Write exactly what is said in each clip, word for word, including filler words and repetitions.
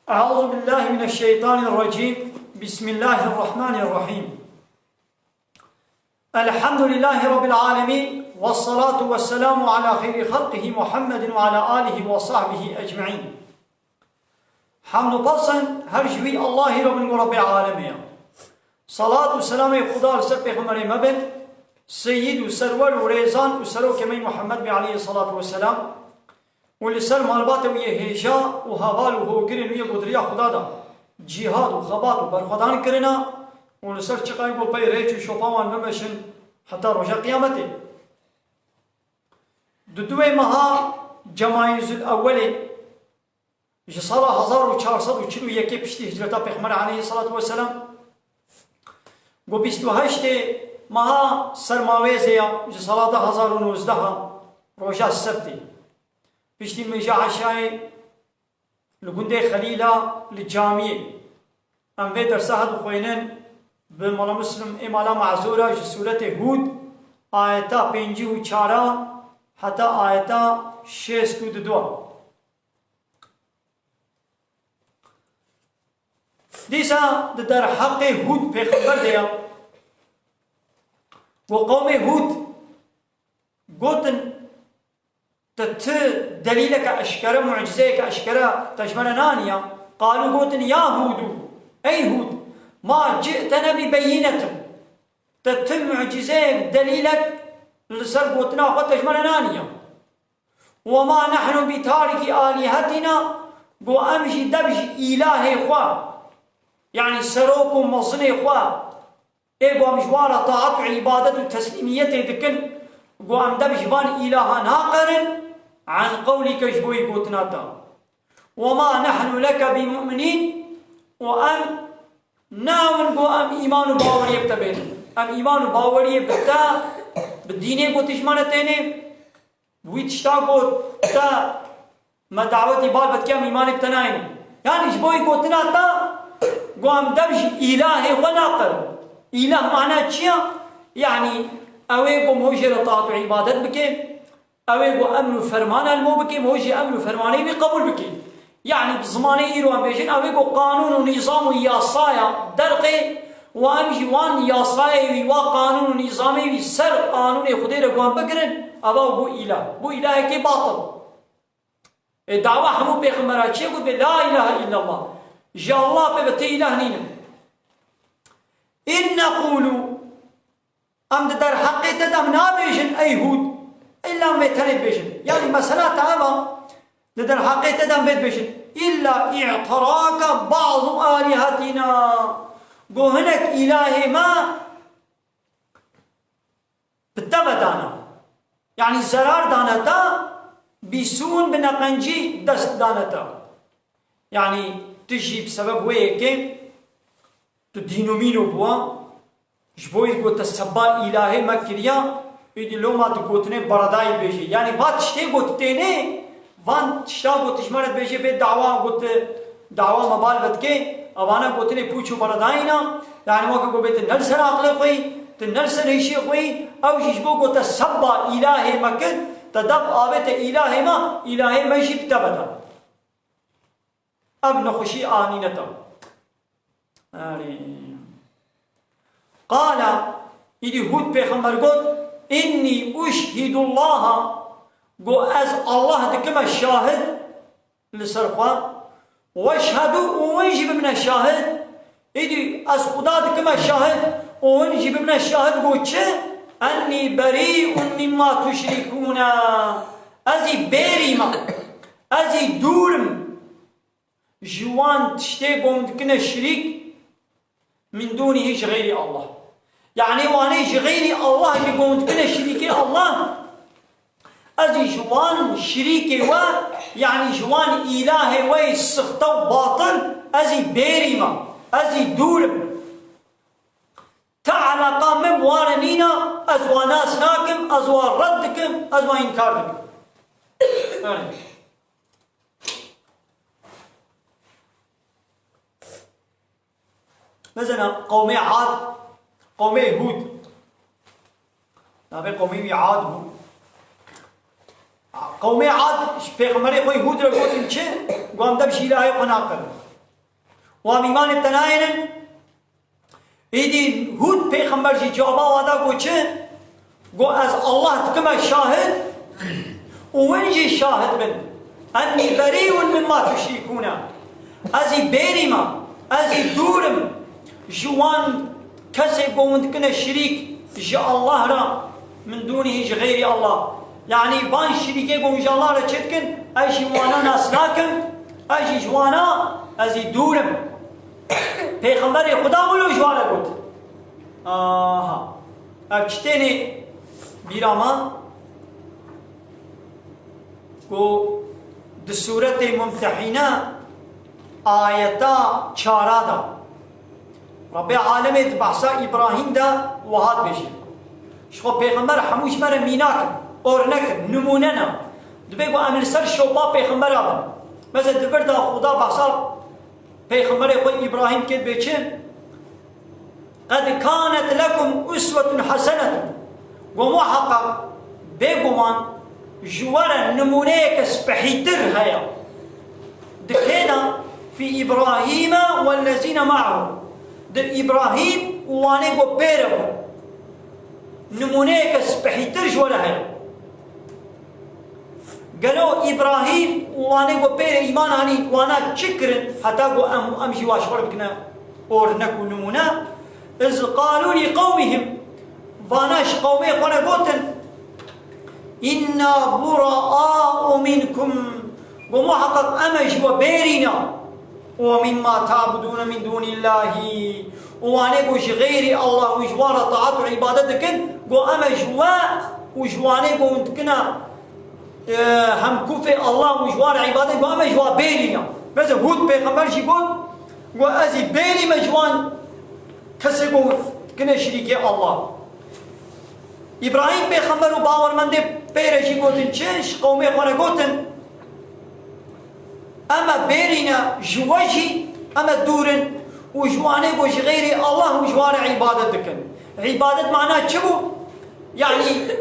أعوذ بالله من الشيطان الرجيم. بسم الله الرحمن الرحيم. الحمد لله رب العالمين، والصلاة والسلام على خير خلقه محمد وعلى آله وصحبه أجمعين. Hemd û pes in her ji wî Allahî re bin ku Rebbê alemê ye. Salat û selamê Xuda li ser pêxemberê me bin, seyîd û serwer û rêzan û serokê me Muhammed be aleyhissalatu vesselam. û li ser malbatê wî yê hêja û heval û hogirên wî yê ku di riya Xuda de cîhad û xebat û berxwedan kirine û li ser çiqayî ku pey rêç û şopa wan bimeşin heta roja qiyametê. Di duwê meha Cemayîzul Ewwelê ji sala hezar û çar sed û çil û yekê piştî hicreta Pêxemberê aleyhissalatu vesselam, ku bîst û heştê meha Sermawêzê ya ji sala du hezar û nozdeh, roja sebtê. Piştî min ji eşayê li gundê Xelîla li camiyê. Em vê dersa he dixwînin bi Mala Muslim ê mala Mazûra ji sûretê Hûd, ayeta pêncî û çar heta ayeta şêst û du. Dîsa di derheqê Hûd pêxember de ya, ku qewmê Hûd gotin, te ti delîleke eşkere, mucizeyeke eşkere te ji me re naniya? Qalû, gotin, ya Hûdû, ey Hûd, ma ci'tene bi beyînetin. Te ti mucizeyek, delîlek li ser gotina xwe te ji me re naniya. Ve ma nehnu bi tarikî alîhetina, got, em jî dev ji îlahê xwe, yanî serok û mezinê xwe, ê ku em ji wan re taet û îbadet û teslîmiyetê dikin, got, em dev ji van îlaha naqerin, an qewlîke, ji bo wî gotina te. Ve ma nehnu leke bi mu'minîn, û em nabin, got, em îman û baweriyê bi te bênin. Em îman û baweriyê bi te, bi dînê ku tu ji me re tênê, wî tişta got, te me dawetî bal vedike, em îmanê bi te nayînin. Yanî ji bo wî gotina te, got, em dev ji îlahê xwe naqerin. Îlah mana çi ye? Yanî ew ê ku em hojê re taat û îbadet bike, ew ê ku emr û fermana li mo bike, em hojê emr û fermanê wî qebûl bike. Yanî bi zimanê îro em bêjin, ew ê ku qanûn û nîzam û yasaya derqê, û em jî wan yasayê wî, wa qanûn û nîzamê wî ser qanûnê Xwedê re ku em bigirin, eva bû îlah. Bû îlahekî batil. Ê dawa hemû pêxembera çi ye? Got bê, la ilahe illallah. Ji Allah pê ve ti îlah nîne. In neqûlû, em di derheqê te de em nabêjin ey Hûd, îlla em vê tenê dibêjin. Yanî mesela te ev e, di derheqê te de em vê dibêjin. Îlla î'terake ba'du alîhetîna. Got hinek îlahê me bi te ve dane. Yanî zerar dane te, bîsûn bi neqencî dest dane te. Yanî tu jî bi sebeb wê yekê tu dîn û mîn û bûwa, ji bo wî got te sebba îlahê me kiriya, êdî loma tu gotinê beredayî bêjî. Yanî va tiştê got tênê, van tişta got ji me re dibêjê vê dawa got, dawa me bal vedikê, evana gotinê pûç û beredayîna, yanî weke ku bê tu ne li ser aqilê xwe yî, tu ne li ser hêşiyê xwe yî, ew jî ji bo ku te sebba îlahê me kir, te dev avête îlahê me, îlahê me jî bi te ve da. Ev nexweşî anîne te. Erê. Qala, îdî Hûd pêxember got, "Înnî uşhîdullaha", got, "Ez Allah dikime şahid li ser xwe. Weşhedû, û hûn jî bibine şahid." Îdî ez Xuda dikime şahid û hûn jî bibine şahid, got çi? "Ennî berî'un mimma tuşrikûne." Ez î bêrî me. Ez î dûr im. Ji wan tiştê ku hûn dikine şirîk, min dûnîhî ji xeyrî Allah. Yanî wanê ji xeyrî Allah jî ku hûn dikine şirîkê Allah, ez jî ji wan şirîkê we, yanî ji wan îlahê we yê sixte û batil, ez î bêrî me, ez î dûr im. Ti eleqa min bi wan re nîne, ez wan nas nakim, ez wan red dikim, ez wan înkar dikim. Yanî. Mesela qewmê Ad, qewmê Hûd. Navê qewmê wî Ad bû. Qewmê Ad ji pêxemberê xwe Hûd re gotin çi? Got em dev ji îlahê xwe naqin. Wan îmanê te nayênin? Îdî Hûd pêxember jî cewaba wa da, got çi? Got, ez Allah dikime şahid û win jî şahid bin. Ennî berî'un mimma tuşrikûne. Ez î bêrî me, ez î dûr im ji wan kesê ku hûn dikine şirîk ji Allah re, min dûnî ji xeyrî Allah. Yanî van şirîkê ku hûn ji Allah re çêdikin, ez jî wana nas nakim, ez jî ji wana ez î dûr im. Pêxemberê Xuda wilo ji wan re got. Aha. Ev çi tênê bîra me? Ku di sûretê Mumtehîne ayeta çara de Rebbê alemê di behsa Îbrahîm de wiha dibêje. Ji xwe pêxember hemû ji me re mînak in, ornek in, nimûne ne. Dibê ku em li ser şopa pêxembera bin. Mesela di vir de Xuda behsa pêxemberê xwe Îbrahîm kê dibê çi? Qed kanet lekum uswetun hesenetun. Got muheqeq, bêguman ji we re nimûneyeke spehîtir heye. Di kê de? Fî Îbrahîme wellezîne me'ehu. Di Îbrahîm û wanê ku pê re bûn. Nimûneyeke spehîtir ji we re heye. Gelo Îbrahîm û wanê ku pê re îman anîn, wana çi kirin, heta ku em, em jî wa ji xwe re bikine ornek û nimûne? Iz qalû li qewmihim, vana ji qewmê xwe re gotin, Înna bura'a'u minkum, got muheqeq em e ji we bêrî ne. Û mimma ta'budûne min dûnîllahî, û wanê ku ji xeyrî Allah û ji wan re taat û îbadet dikin, got em e ji we û ji wanê ku hûn dikine, e, hemkufê Allah û ji wan re îbadet, got em e ji we bêrî ne. Mesela Hûd pêxember jî got, got ez ê bêrî me ji wan kesê ku dikine şirîkê Allah. Îbrahîm pêxember û bawermendê pê re jî gotin çi? Ji qewmê xwe re gotin, em e bêrî ne ji we jî, em e dûr in û ji wanê ku ji xeyrî Allah û ji wan re îbadet dikin. Îbadet mana çi bû? Yanî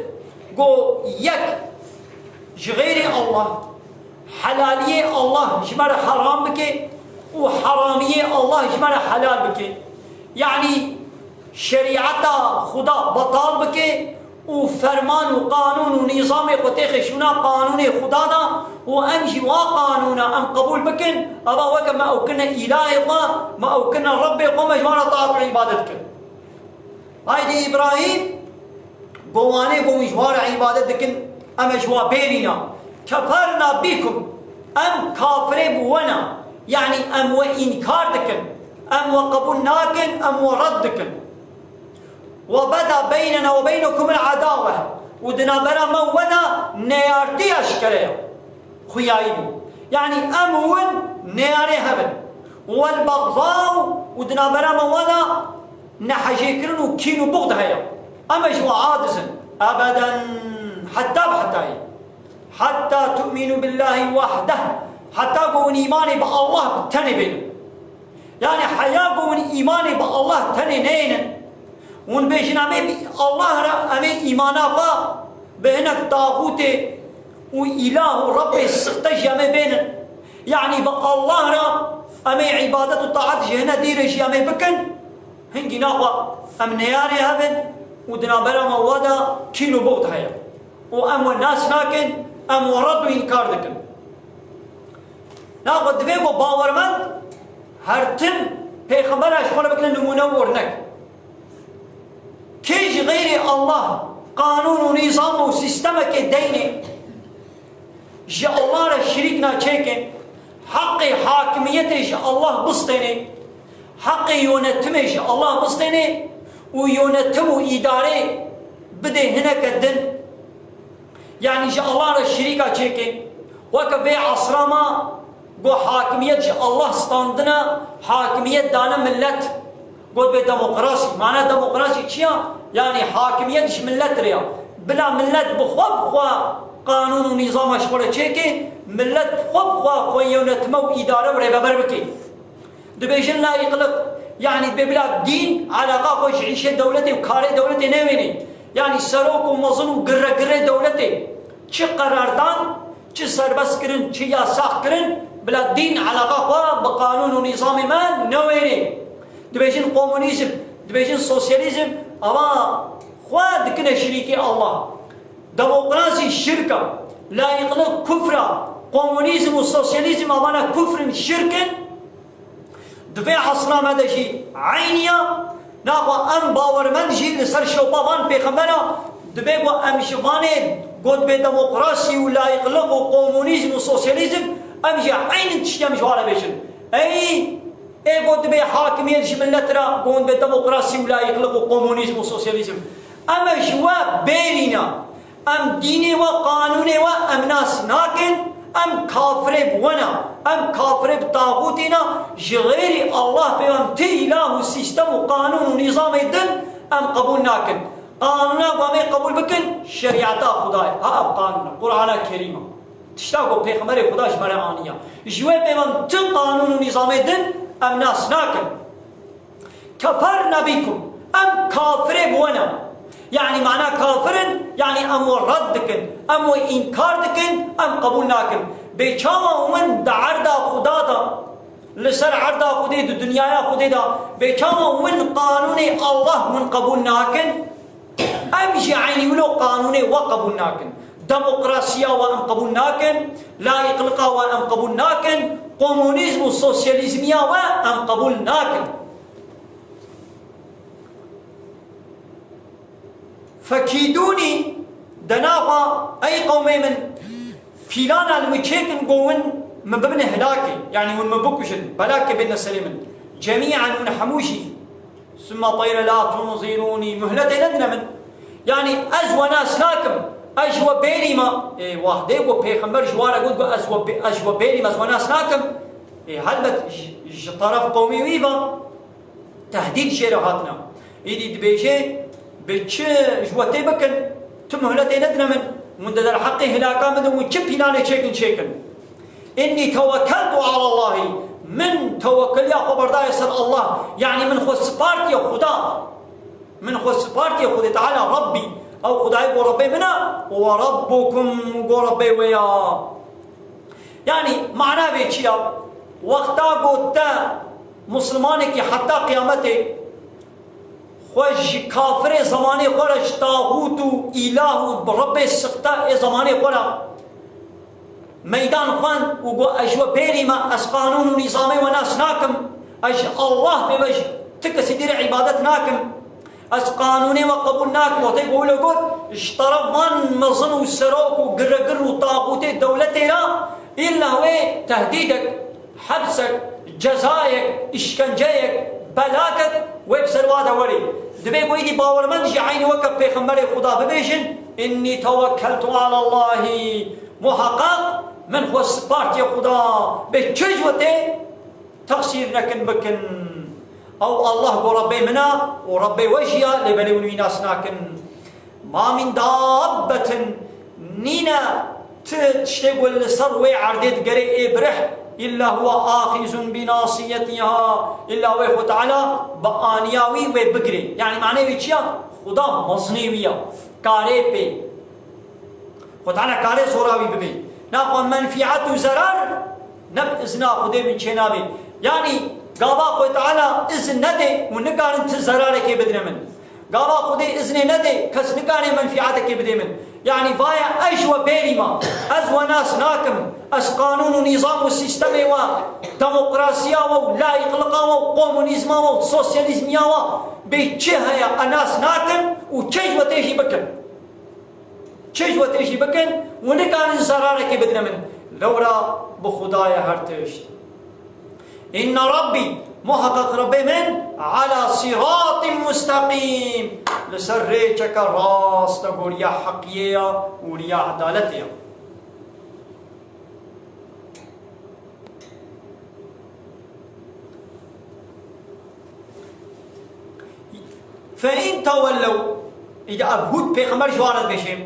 ku yek ji xeyrî Allah, helaliyê Allah ji me re heram bike û heramiyê Allah ji me re helal bike. Yanî şerîeta Xuda betal bike û ferman û qanûn û nîzamê xwe têxe şûna qanûnê Xuda de û em jî wa qanûna em qebûl bikin, eva weke me ew kirine îlahê xwe, me ew kirine Rebbê xwe, me ji wan re taat û îbadet bikin. Haydî Îbrahîm, got wanê ku hûn ji wan re îbadet dikin, em e ji wan bêrî ne. Keferna bikum, em kafirê bi we ne. Yanî em we înkar dikin. Em we qebûl nakin, em we red dikin. Ve beda beynena ve beynekumul adawe. Û di navbera me û we de neyartî eşkere ye. Xuyayî bû. Yanî em û win neyarê hev in. Wel bexza û di navbera me û we de nehejêkirin û kîn û buxd heye. Em e ji we aciz in. Ebeden, heta bi hetayî. Heta tu'minu billahi wahdeh. Heta ku hûn îmanê bi Allah bi tenê bênin. Yanî heya ku hûn îmanê bi Allah tenê neynin, hûn bêjin, em ê bi Allah re, em ê îmana xwe bi hinek taxûtê û îlah û Rebbê sixte jî em ê bênin. Yanî bi Allah re em ê îbadet û taat ji hine dî re jî em ê bikin. Hingî naxwe em neyarê hev in û di navbera me û we de kîn û buxd heye. Û em we nas nakin, em we red û înkar dikin. Naxwe divê ku bawermend her tim pêxembera ji xwe re bikine nimûne û ornek. Kê ji xeyrê Allah qanûn û nîzam û sîstemekê deynê ji Allah re şirîk naçêke, heqê hakimiyetê ji Allah bistêne, heqê yonetimê ji Allah bistêne û yonetim û îdarê bidê hineke din. Yanî ji Allah re şirîka çêke. Weke vê esra ma ku hakimiyet ji Allah standine, hakimiyet dane millet. Got bê demokrasî. Mana demokrasî çi ya? Yanî hakimiyet ji millet re ya. Bila millet bi xwe bi xwe qanûn û nîzama ji xwe re çêke, millet bi xwe bi xwe xwe yönetime û îdare û rêveber bike. Dibêjin layîqlik, yanî dibê bila dîn eleqa xwe ji îşê dewletê û karê dewletê newênê. Yanî serok û mezin û girre girrê dewletê çi qerar dan, çi serbest kirin, çi yasax kirin, bila dîn eleqa xwe bi qanûn û nîzamê me newêrê. Dibêjin komunîzm, dibêjin sosyalîzm, ava xwe dikine şirîkê Allah. Demokrasî şirk e, layîqlik kufr e, komunîzm û sosyalîzm avana kufr in, şirk in. Di vê esra me de jî eynî ya. Naxwe em bawermend jî li ser şopa van pêxembera, dibe ku em ji vanê got bê demokrasî û layîqlik û komunîzm û sosyalîzm, em jî eynî tiştî em ji wan re bêjin. Ey, ê got dibê hakimiyet ji milet re got bê demokrasî û layîqlik û komunîzm û sosyalîzm. Em e ji we bêrî ne. Em dînê we, qanûnê we em nas nakin, em kafirê bi we ne, em kafirê bi taxûtê ne, ji xêrî Allah pê em ti îlah û sîstem û qanûn û nîzamê din em qebûl nakin. Qanûna ku em ê qebûl bikin, şerîeta Xuda ye. Ha ev qanûn e, Qur'ana Kerîm e. Tişta ku Pêxemberê Xuda ji me re aniye. Ji wê pê em ti qanûn û nîzamê din em nas nakin. Keferne bikum. Em kafirê bi we ne. Yanî mana kafir in, yanî em we red dikin, em we înkar dikin, em qebûl nakin. Bê çawa win di erda Xuda de, li ser erda Xwedê, di dinyaya Xwedê de, bê çawa win qanûnê Allah win qebûl nakin? Em jî eynî wilo qanûnê we qebûl nakin. Demokrasiya we em qebûl nakin, layîqlika we em qebûl nakin, komunîzm û sosyalîzmiya we em qebûl nakin. Fekîdûnî, de naxwe, ey qewmê min, pîlana li min çêkin ku win min bibine hilakê, yanî win min bikujin, belakê bêne serê min. Cemî'en win hemû jî. Summa tayre la tunzirûnî, muhletê nedine min. Yanî ez we nas nakim, ez ji we bêrî me. Ê, wahdê ku pêxember ji wan re got, got, ez we bê-, ez ji we bêrî me, ez we nas nakim. Ê, helbet ji, ji teref qewmê wî ve. Tehdîd jê re hatine. Îdî dibêje, bi çi ji we tê bikin, tu muhletê nedine min, hûn di derheqê hilaka min de hûn çi pîlanê çêkin çêkin. Innî tewekkeltu alallahî, min tewekkeliya xwe berdaye ser Allah, yanî min xwe spartiye Xuda. Min xwe spartiye Xwedê Teala Rabbî. Ew Xwedayê ku Rabbê min e, û we Rabbukum, ku Rabbê we ya. Yanî mana vê çi ya? Wexta ku te Muslimanekî heta qiyametê xwe ji kafirê zemanê xwe re, ji taxût û îlah û Rebbê sixte ê zemanê xwe re meydan xwend û got, ez ji we bêrî me, ez qanûn û nîzamê we nas nakim, ez ji Allah bêve ji ti kesî dî re îbadet nakim. Ez qanûnê we qebûl nakim. Wextê ku wilo got, ji teref van mezin û serok û giregir û taxûtê dewletê re, îlla wê tehdîdek, hepsek, cezayek, îşkenceyek, belakek wê bi ser wa de werê. Divê ku êdî bawermend jî eynî weke Pêxemberê Xuda bibêjin, Innî tewekkeltu alallahî. Muheqeq min xwe spartiye Xuda. Bê çi ji we tê? Teqsîr nekin bikin. Ew Allah ku Rebbê min e û Rebbê we jî ya, lê belê hûn wî nas nakin. Ma min dabbetin, nîne ti tiştê ku li ser wê erdê digerê ê birih, illa huwe axizun bi nasiyetiha, illa wê Xwe Teala bi aniya wî wê bigirê. Yanî manê wî çi ya? Xuda mezinê wî ya. Karê pê. Xwe Teala karê zora wî bibê. Naxwe menfîet û zerar ne bi izna Xwedê min çênabê. Yanî gava Xwe Teala izin nedê û nikarin ti zerarekê bidine min. Gava Xwedê iznê nedê, kes nikare menfîetekê bidê min. Yanî vaye ez ji we bêrî me. Ez we nas nakim. Ez qanûn û nîzam û sîstemê we, demokrasiya we û layîqlika we û komunîzma we û sosyalîzmiya we bê çi heye, e nas nakim û çi ji we tê jî bikim. Çi ji we tê jî bikin, û nikarin zerarekê bidine min. Lewra bi Xuda ye her tişt. Inne Rabbî, muheqeq Rebbê min, ala siratin musteqîm, li ser rêçeke rast e, ku riya heqiyê ye û riya edaletê ye. Fe in tewellew, îdî ev Hûd pêxember ji wan re dibêje,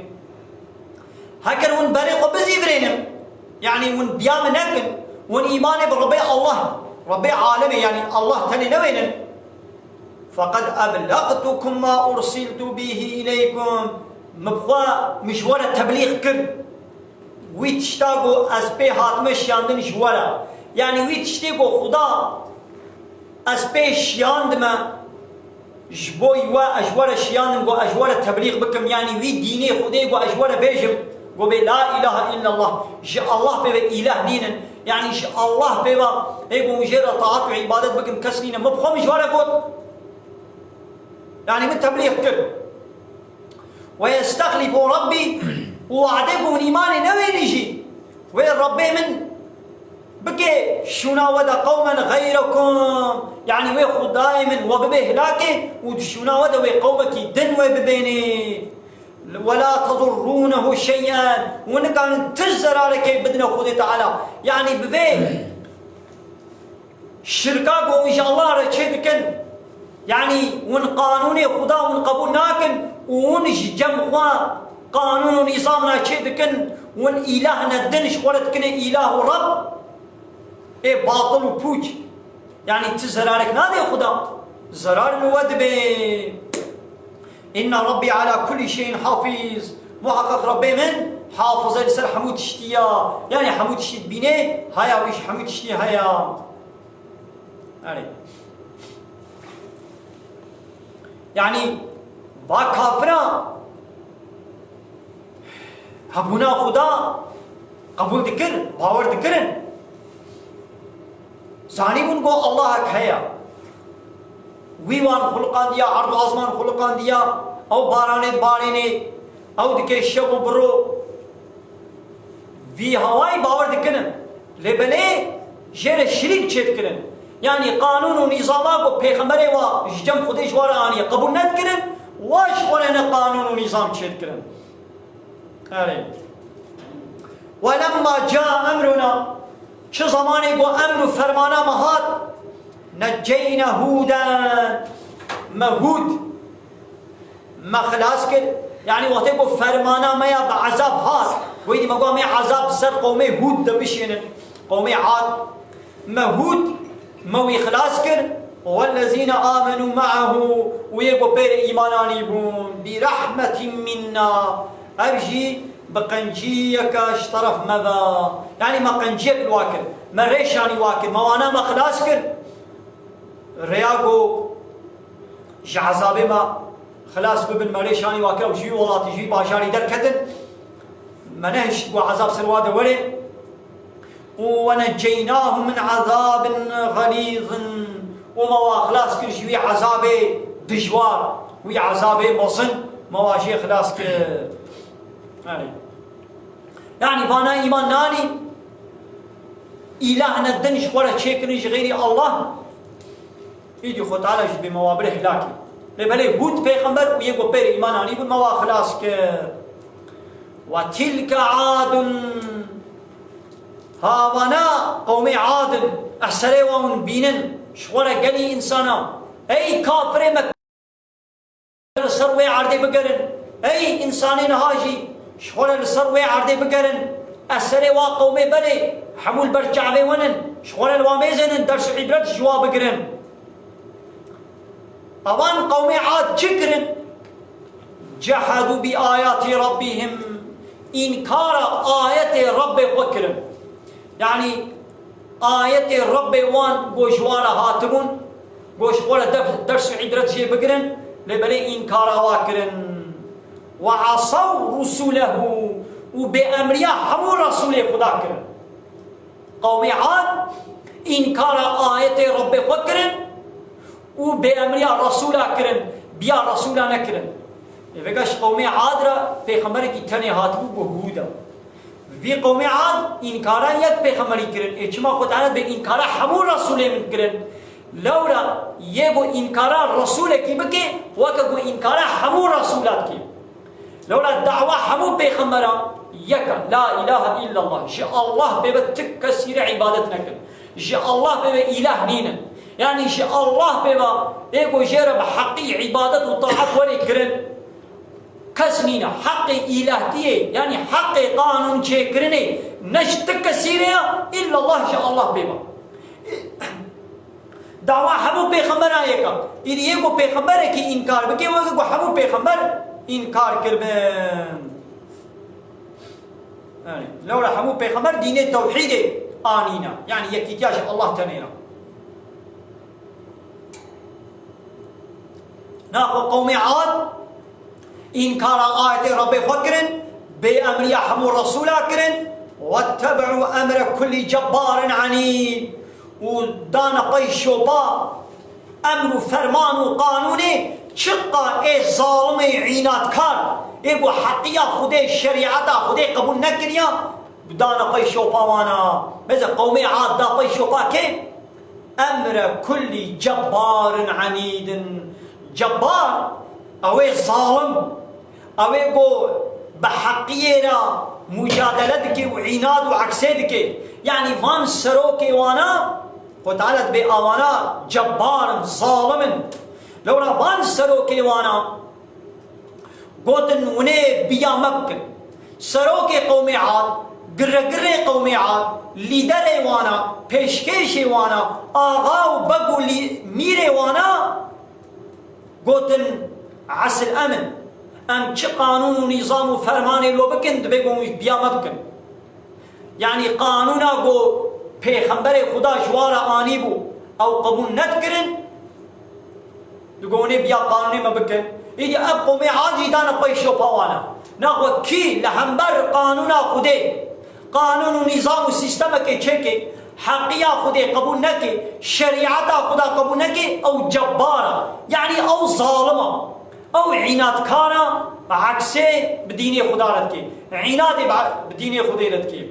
heger hûn berê xwe bizîvirênin, yanî hûn biya min nekin, hûn îmanê bi Rebbê Allah, Rebbê alemê, yanî Allah tenê newênin, feqed ebleqtukum ma ursiltu bîhî îleykum, min bi xwe, min ji we re teblîx kir. Wî tişta ku ez pê hatime şiyandin ji we re, Yanî wî tiştê ku Xuda ez pê şiyandime, ji bo we ez ji we re şiyandim ku ez ji we re teblîx bikim, yanî wî dînê Xwedê ku ez ji we re bêjim, ku bê la îlahe îllallah, ji Allah pê ve îleh nînin, yanî ji Allah pê ve ê ku hûn jê re taat û îbadet bikin kes nîne, min bi xwe min ji we re got. Yanî min teblîx kir. Ve yestexlifu Rabbî, û wadê ku min îmanê newêrî jî, wê Rabbê min bike şûna we de qewmen xeyrekum, yanî wê Xwedayê min we bibe hilakê û di şûna we de wê qewmekî din we bibênê. Ve la tedurrûnehu şey'en, û nikarin tişt zerarekê bidine Xwedê Teala. Yanî bi vê şirka ku hûn ji Allah re çê dikin, yanî hûn qanûnê Xuda hûn qebûl nakin û hûn ji cem xwe qanûn û nîzamna çê dikin, hûn îlahne din ji xwe re dikine îlah û Reb, ê batil û pûç, yanî ti zerarek nadê Xuda, zerar li we dibe. Înne Rabbî ala kullî şeyin hafîz. Muheqeq Rabbê min hafize li ser hemû tiştî ya. Yanî hemû tiştî dibîne, haya wî ji hemû tiştî haya. Erê. Yanî va kafira hebûna Xuda qebûl dikir, bawer dikirin. Zanîbûn ku Allahek heye. Wî wan xuliqandiya, erd û azman xuliqandiya, ew baranê dibarênê, ew dike şev û biro. Vî hawayî bawer dikirin. Lê belê jê re şirîk çêdikirin. Yanî qanûn û nîzama ku pêxemberê wa ji cem Xwedê ji wa re aniye qebûl nedikirin, wa ji xwe re ne qanûn û nîzam çêdikirin. Erê. Welemma ca emruna, çi zamanê ku emr û fermana me hat, necceyne Hûden, me Hûd, me xilas kir. Yanî wextê ku fermana me ya bi ezab hat, wêdî me got me ezab ser qewmê Hûd de bişênin, qewmê Ad. Me Hûd, me wî xilas kir, wellezîne amenû me'ehû, û yê ku pê re îman anîbûn, bi rehmetî minna, ev jî bi qenciyeke ji teref me ve, yanî me qenciyek li wa kir, me rêşanî wa kir, me wana me xilas kir, rêya ku ji ezabê me xilas bibin, me rêşanî wa kir û ji wî welatî, ji wî bajarî derketin, me nehişt ku ezab ser wa de were. Û wenecceynahu min ezabin xelîzin, û me wa xilas kir ji wî ezabê dijwar, wî ezabê mezin, me wa jê xilas kir. Erê. Yanî vana îman nanî, îlahne din ji xwe re çêkirin ji xeyrî Allah. Îdî Xwe Teala ji bê me wa bire hilakê. Lê belê Hûd pêxember û yê ku pê re îman anîbûn me wa xilas kir. Ve tîlke Adun. Ha vana qewmê Ad in. Ez serê wan bînin. Ji xwe re gelî însana. Ey kafirê Mekke, li ser wê erdê bigerin. Ey însanê niha jî ji xwe re li ser wê erdê bigerin. Ez serê wa qewmê berê, hemû li ber çavê wan in. Ji xwe re li wan mêzênin, ders û îbret ji wa bigirin. Evan qewmê Ad çi kirin? Cehedû bi ayatî Rabbîhim. Înkara ayetê Rabbê xwe kirin. Yanî ayetê Rabbê wan ku ji wan re hatibûn, ku ji xwe re def-, ders û îbret jê bigirin, lê belê înkara wa kirin. Ve asaw rusûlehu, û bêemriya hemû resûlê Xuda kirin. Qewmê Ad înkara ayetê Rabbê xwe kirin û bêemriya resûla kirin, biya resûla nekirin. Ê vêga ji qewmê Ad re pêxemberekî tenê hatibû ku Hûd e. Vî qewmê Ad înkara yek pêxemberî kirin. Ê çima Xwe Teala bê înkara hemû resûlê min kirin? Lewra yê ku înkara resûlekî bike, weke ku înkara hemû resûla dike. Lewra dawa hemû pêxembera yek e. La îlahe îllallah. Ji Allah pê ve ti kesî re îbadet nekin. Ji Allah pê ve îlah nînin. Yanî ji Allah pê ve ê ku jê re bi heqî îbadet û taet werê kirin, kes nîne. Heqê îlahtiyê, yanî heqê qanûn çêkirinê ne ji ti kesî re ye, îllallah ji Allah pê ve. Dawa hemû pêxemberan yek e. Îdî yê ku pêxemberekî înkar bike, weke ku hemû pêxember înkar kiribin. Yanî, lewra hemû pêxember dînê tewhîdê anîne. Yanî yekîtiya ji Allah tenê re. Naxwe qewmê Ad înkara ayetê Rebbê xwe kirin, bê emriya hemû resûla kirin, وَاتَّبَعُوا أَمْرَ كُلِّ جَبَّارٍ عَنِيدٍ û dane pey şopa emr û ferman û qanûnê çiqa ê zalimê înatkar, ê ku heqiya Xwedê, şerîeta Xwedê qebûl nekiriya, dane pey şopa wana. Mesela qewmê Ad da pey şopa kê? Emre kulli cebbarin anîdin. Cebbar, ew ê zalim, ew ê ku bi heqiyê re mucadele dike û înad û eksê dike. Yanî van serokê wana, Xwe Teala dibê awana cebbar in, zalim in. Lewra van serokê wana, Gotin, winê biya me bikin. Serokê qewmê Ad, giregirê qewmê Ad, lîderê wana, pêşkêşê wana, axa û beg û lî-, mîrê wana gotin, esil em in. Em çi qanûn û nîzam û fermanê lo bikin, dibê ku biya me bikin. Yanî qanûna ku Pêxemberê Xuda ji wan re anîbû, ew qebûl nedikirin, digonê biya qanûnê me bikin. Îdî ev qomê Ad jî dane pey şopa wan e. Naxwe kî li hember qanûna Xwedê, qanûn û nîzam û sîstemekê çêke, heqiya Xwedê qebûl neke, şerîeta Xuda qebûl neke, ew cebbar e. Yanî ew zalim e. Ew înatkar e, bi eksê bi dînê Xuda re dike. Înadê bi, bi dînê Xwedê re dike.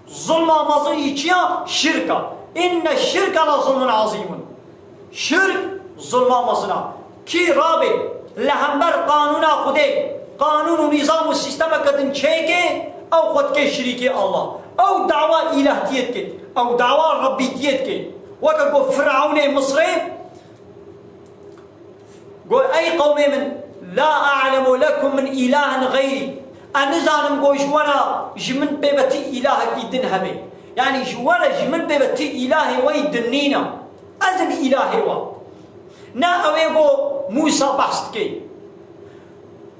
Zulma mezin jî çi ya? Şirk e. Înne şirke le zulmun azîmun. Şirk zulma mezin e. Kî rabê li hember qanûna Xwedê, qanûn û nîzam û sîstemeke din çêke, ew xwe dike şirîkê Allah. Ew dawa îlehtiyê dike. Ew dawa Rebbîtiyê dike. Weke ku Firewnê Misrê Got, ey qewmê min, la a'lemu lekum min ilahin xeyrî. Ez nizanim ku ji we re ji min pê ve ti îlahekî din hebe. Yanî ji we re ji min pê ve ti îlahê we yî din nîne. Ez im îlahê we. Ne ew ê ku Mûsa behs dike.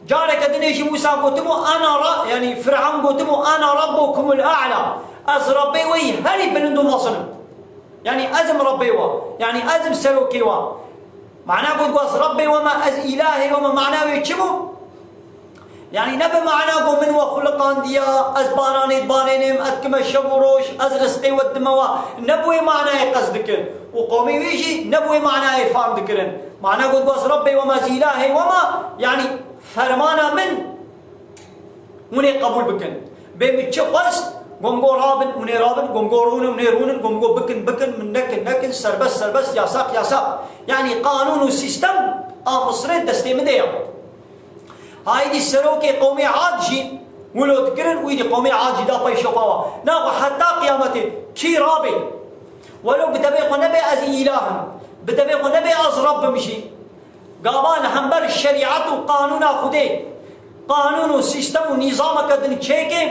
Careke dinê jî Mûsa gotibû, ana ra-, yanî Firewn gotibû, ana rabbukumul a'la. Ez Rebbê we yî herî bilind û mezin im. Yanî ez im Rebbê we. Yanî ez im serokê we. Mana got, got ez Rebbê we me, ez îlahê we me. Mana wê çi bû? Yanî ne bi mana got min we xuliqandiya, ez baranê dibarênim, ez dikime şev û roj, ez rizqê we didime we. Ne bi wê manayê qest dikir. Û qomê wî jî ne bi wê manayê fam dikirin. Mana got, got ez Rebbê we me, ez îlahê we me. Yanî fermana min Hûn ê qebûl bikin. Bê min çi xwest, gom go rabin, hûn ê rabin, gom go rûnin, hûn ê rûnin, gom go bikin, bikin, min nekin, nekin, serbest, serbest, yasak, yasak. Yanî qanûn û sîstem a Misirê destê min de ye. Haydî serokê qewmê Ad jî wilo dikirin, wî dî qewmê Ad jî da pey şopa wa. Naxwe heta qiyametê kî rabê, welo bi devê xwe nebe ez îlah im, bi devê xwe nebe ez Reb im jî, Gava li hember şerîet û qanûna Xwedê, qanûn û sîstem û nîzameke din çêke,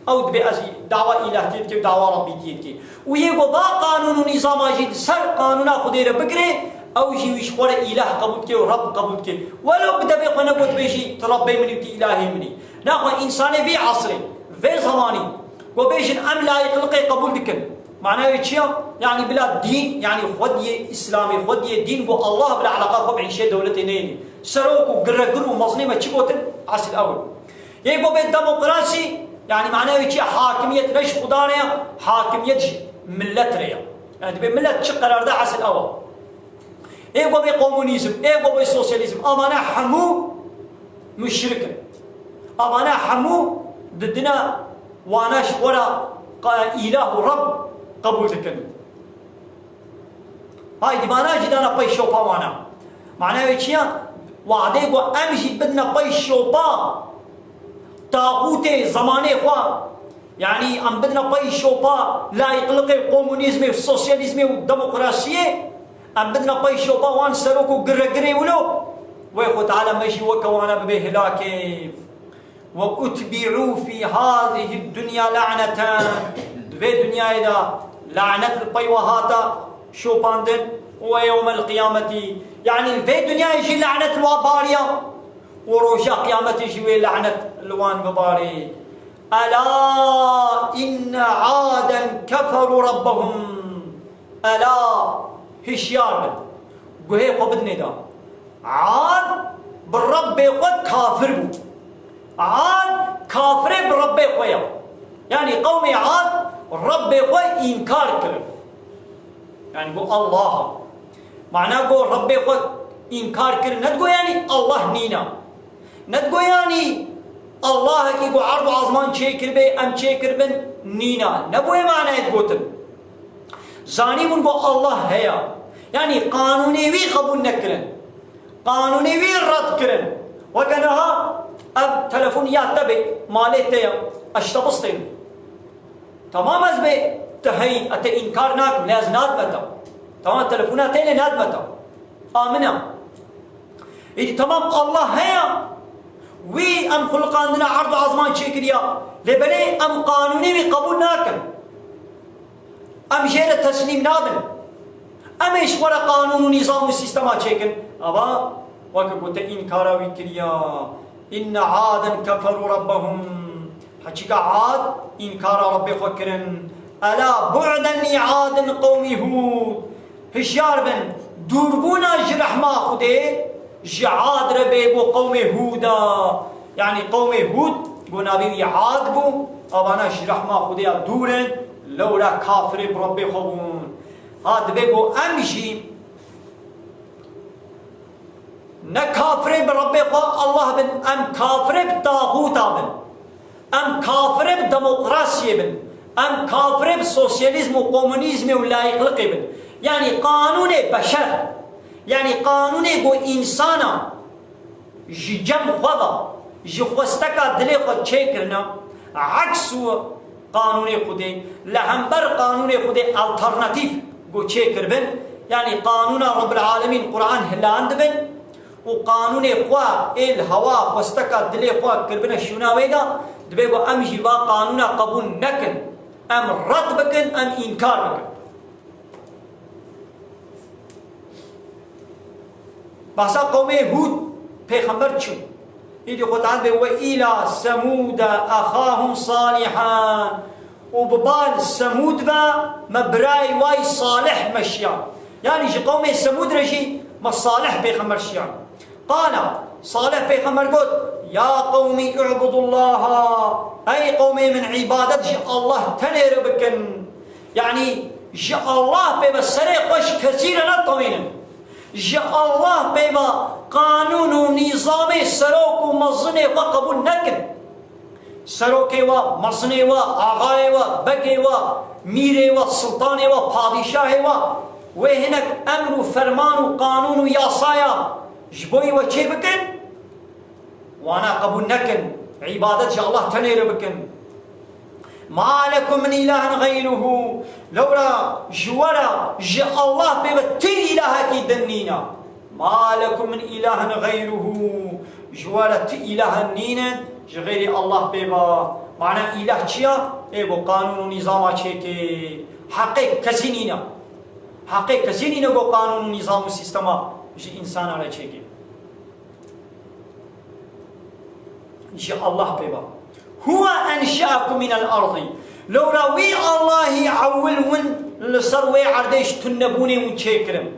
ew dibê ez dawa îlehtiyê dike, dawa Rebbîtiyê dike. Û yê ku va qanûn û nîzama jî li ser qanûna Xwedê re bigire, ew jî wî ji xwe re îleh qebûl dike û Reb qebûl dike. Welo bi devê xwe ne ku dibêjî, tu Rebbê min î, tu îlahê min î. Naxwe însanê vî esrê, vê zemanî, ku bêjin em layiqliqê qebûl dikin. Mana wê çi ya? Yanî bila dîn, yanî xwediyê Îslamê, xwediyê dîn ku Allah bila eleqa xwe bi îşê dewletê neyênê. Serok û giregir û mezinê me çi gotin? Esil ew in. Yê ku bê demokrasî, yanî mana wê çi ya? Hakimiyet ne ji Xuda re ya, hakimiyet ji millet re ya. Yanî dibê millet çi qerar da, esil ew e. Ê ku bê komunîzm, ê ku bê sosyalîzm, amane hemû muşrik in. Amane hemû didine wana ji xwe re qa-, îlah û Reb qebûl dikin. Haydî vana jî dana pey şopa wana. Mana wê çi ya? Wadê ku em jî bidine pey şopa taxûtê zemanê xwe. Yanî em bidine pey şopa layîqliqê komunîzmê û sosyalîzmê û demokrasiyê. Em bidine pey şopa wan serok û giregirê wilo. Wê Xwe Teala me jî weke wana bibe hilakê. Ve utbi'u fî hâzihid dunya la'neten. Di vê dinyayê de lanet li pey we hate şopandin. Ve yewmel qiyameti, yanî li vê dinyayê jî lanet li wan bariya. Û roja qiyametê jî wê lanet li wan bibarê. Ela inne aden keferu rabbehum. Ela, hişyar bin. Guhê xwe bidinê de. Ad bi Rebbê xwe kafir bû. Ad kafirê bi Rebbê xwe ye. Yanî qewmê Ad Rebbê xwe înkar kirin. Yanî got Allah. Mana got Rebbê xwe înkar kirin. Ne digot yanî Allah nîne. Ne digot yanî Allahekî ku erd û azman çêkiribê, em çêkiribin, nîne. Ne bo wê manayê digotin. Zanîbûn ku Allah heye. Yanî qanûnê wî qebûl nekirin. Qanûnê wî red kirin. Weke niha ev telefon ya te bê, malê te ye, ez ji te bistênim. Tamam ez bê te heyî, ez te înkar nakim, lê ez nadime te. Tamam telefona te lê nadime te. A min e. Îdî tamam Allah heye. Wî em xuliqandina erd û azman çêkiriya. Lê belê em qanûnê wî qebûl nakin. Em jê re teslîm nabin. Em ê ji xwe re qanûn û nîzam û sîstema çêkin. Ava weke gote înkara wî kiriya. Inne aden keferû rabbehum. Heçîka Ad înkara Rebbê xwe kirin. Ela bu'den li Adin qewmî Hûd. Hişyar bin, dûrbûna ji rehma Xwedê ji Ad re bê bo qewmê Hûd a. Yanî qewmê Hûd, go navê wî Ad bû, avana ji rehma Xwedê ya dûr in, lewra kafirê bi Rebbê xwe bûn. Ha, dibê go em jî ne kafirê bi Rebbê xwe Allah bin, em kafirê bi taxûta bin. Em kafirê bi demokrasiyê bin. Em kafirê bi sosyalîzm û komunîzmê û layîqliqê bin. Yanî qanûnê beşer, yanî qanûnê ku însana ji cem xwe ve, ji xwesteka dilê xwe çêkirine, eks û qanûnê Xwedê, li hember qanûnê Xwedê alternatîf ku çêkiribin, yanî qanûna Rebbil Alemîn Quran hilandibin, û qanûnê xwe ê li hewa xwesteka dilê xwe kiribine şûna wê de, dibê ku em jî va qanûna qebûl nekin, em red bikin, em înkar bikin. Behsa qewmê Hûd pêxember çi? Îdî Xwedê dibê, "Ve îla Semûde exahum Salîhan." Û bi bal Semûd ve me birayê wayî Salih me şiyan. Yanî ji qewmê Semûd re jî me Salih pêxember şiyan. Qala, Salih pêxember got, "Ya qewmî u'budullaha, ey qewmê min îbadet ji Allah tenê re bikin." Yanî ji Allah pê ve serê xwe ji kesî re netewînin. Ji Allah pê ve qanûn û nîzamê serok û mezinê xwe qebûl nekin. Serokê we, mezinê we, axayê we, begê we, mîrê we, sultanê we, padîşahê we, wê hinek emr û ferman û qanûn û yasaya ji bo wî we çê bikin? Wana qebûl nekin. Îbadet ji Allah tenê re bikin. Ma lekum min îlahin xeyruhu. Lewra ji we re ji Allah pê ve ti îlahekî din nîne. Ma lekum min îlahin xeyruhu. Ji we re ti îlahin nînin, ji xeyrî Allah pê ve. Mana îlah çi ya? Ê ku qanûn û nîzama çêkê. Heqê kesî nîne. Heqê kesî nîne ku qanûn û nîzam û sîstema ji însana re çêkê. Ji Allah pê ve. Huwe enşeakum minel ardî. Lewra wî Allahî ewil win li ser wê erdê ji tunebûnê win çêkirin.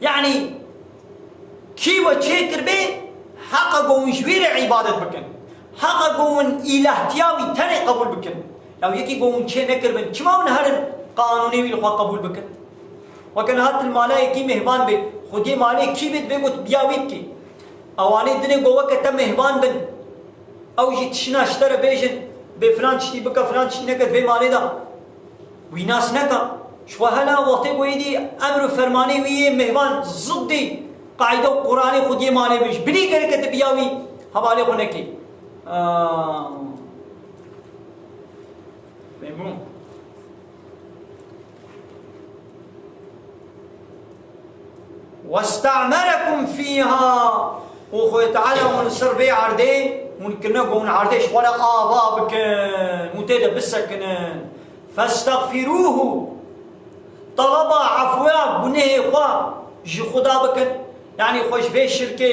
Yanî kî we çêkiribê, heqa ku hûn ji wî re îbadet bikin. Heqa ku hûn îlahtiya wî tenê qebûl bikin. Ya yekî ku hûn çê nekiribin, çima hûn herin qanûnê wî li xwe qebûl bikin? Weke niha tu li mala yekî mêhvan bê, xwediyê malê kî bê, dibê ku tu biya wî bikî. Ewanê dinê ku weke te mêhvan bin, ew jî tişina ji te re bêjin, bê filan tiştî bike, filan tiştî neke di vê malê de. Wî nas neke. Ji xwe hela wextê ku êdî emr û fermanê wî yê mêhvan ziddî qaîde û Quranê xwediyê malê bin. Ji binî gereke tu biya wî hevalê xwe nekî. Aa. Memnûn. وَاسْتَعْمَرَكُمْ فِيهَا. Û Xwedê Teala hûn li ser vê erdê, hûn kirine ku hûn erdê ji xwe re ava bikin, hûn tê de bisekinin. فَاسْتَغْفِرُوهُ. Teleba efûya gunehê xwe ji Xuda bikin. Yanî xwe ji vê şirkê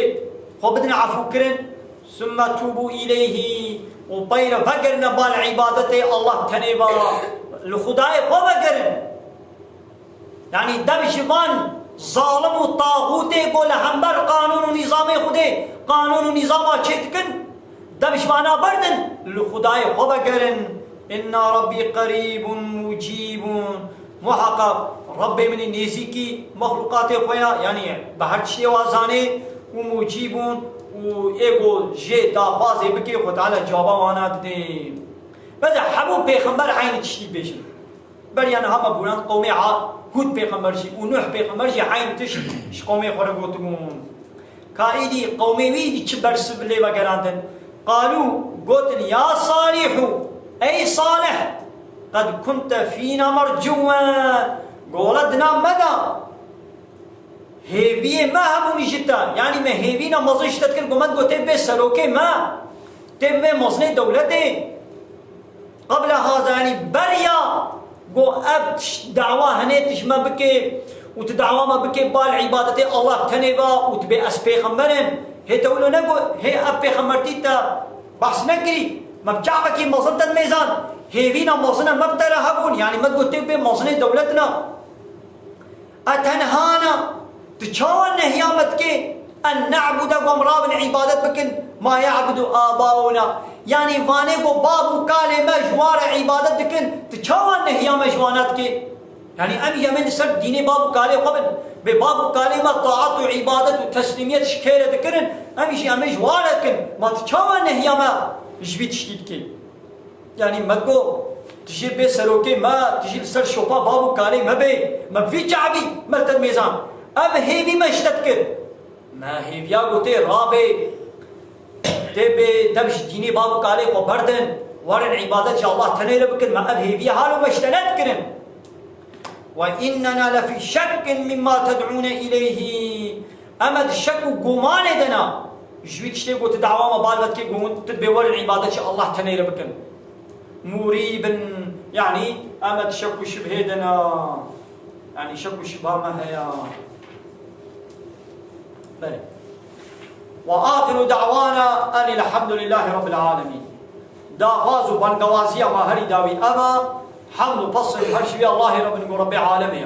xwe bidin efûkirin. ثُمَّ تُوبُوا إِلَيْهِ. û peyre vegerine bal îbadetê Allah tenê ve, li Xwedayê xwe vegerin. Yanî dev ji van zalim û taxûtê ku li hember qanûn û nîzamê Xwedê qanûn û nîzama çêdikin, dev ji vana berdin, li Xwedayê xwe vegerin. Inna Rabbî qerîbun mucîbun. Muheqeq Rabbê min î nêzîkî mexlûqatê xwe ya, yanî bi her tiştê wa zanê û mucîbun û ê ku jê daxwazê bike, Xwe Teala cewaba wana didê. Bes hemû pêxember eynî tiştî dibêjin. Beriya niha me borand qewmê A-, Hûd pêxember jî û Nuh pêxember jî eynî tişt ji qewmê xwe re gotibûn. Ka êdî qewmê wî êdî çi bersiv lê vegerandin? Qalû, gotin, ya Salîhû, ey Salih, qed kunte fîna mercûwen. Gola dina me da. Hêviyê me hebûnî ji te. Yanî me hêvîna mezin ji te dikir, ku me digot tê bê serokê me, tê bê mezinê dewletê. Qebla haza, yanî beriya ku ev tişt dawa hinê tu ji me bikê û tu dawa me bikê bal îbadetê Allah tenê ve û tu bê ez pêxember im. Hê te wilo negot, hê ev pêxembertî te behs nekirî. Me bi çavekî mezin te dimêzan. Hêvîna mezina me bi te re hebûn. Yanî me digot tê bê mezinê dewletina. Etenhana, tu çawa nehya me dikê? En ne'bude, ku em rabin îbadet bikin, ma ya'budu abauna. Yanî vanê ku bab û kalê me ji wan re îbadet dikin, tu çawa nehya me ji wana dikê? Yanî em jî em ê li ser dînê bab û kalê xwe bin. Bê bab û kalê me taat û îbadet û teslîmiyet ji kê re dikirin, em jî em ê ji wan re kin. Ma tu çawa nehya me ji vî tiştî dikê? Yanî me digot, tu jî bê serokê me, tu jî li ser şopa bab û kalê me bê, me bi vî çavî me li te dimêzan. Ev hêvî me ji te dikir. Me hêviya gotê rabê, tê bê dev ji dînê bab û kalê xwe berdin, werin îbadet ji Allah tenê re bikin, me ev hêviya halo me ji te nedikirin. Ve innena lefî şekkin mimma ted'ûne ileyhî. Em di şek û gumanê de ne. Ji wî tiştê ku tu dawa me bal ve dikê, ku hûn tu dibê werin îbadet ji Allah tenê re bikin. Murîbin, yanî em di şek û şibhê de ne. Yanî şek û şibha me heye. Belê. Ve axiru da'wana enil hamdulillahî rabbil alemîn. Daxwaz û bangewaziya me herî dawî ev e, hemd û pesn her ji wî Allahê re bin ku Rebbê alemê ye.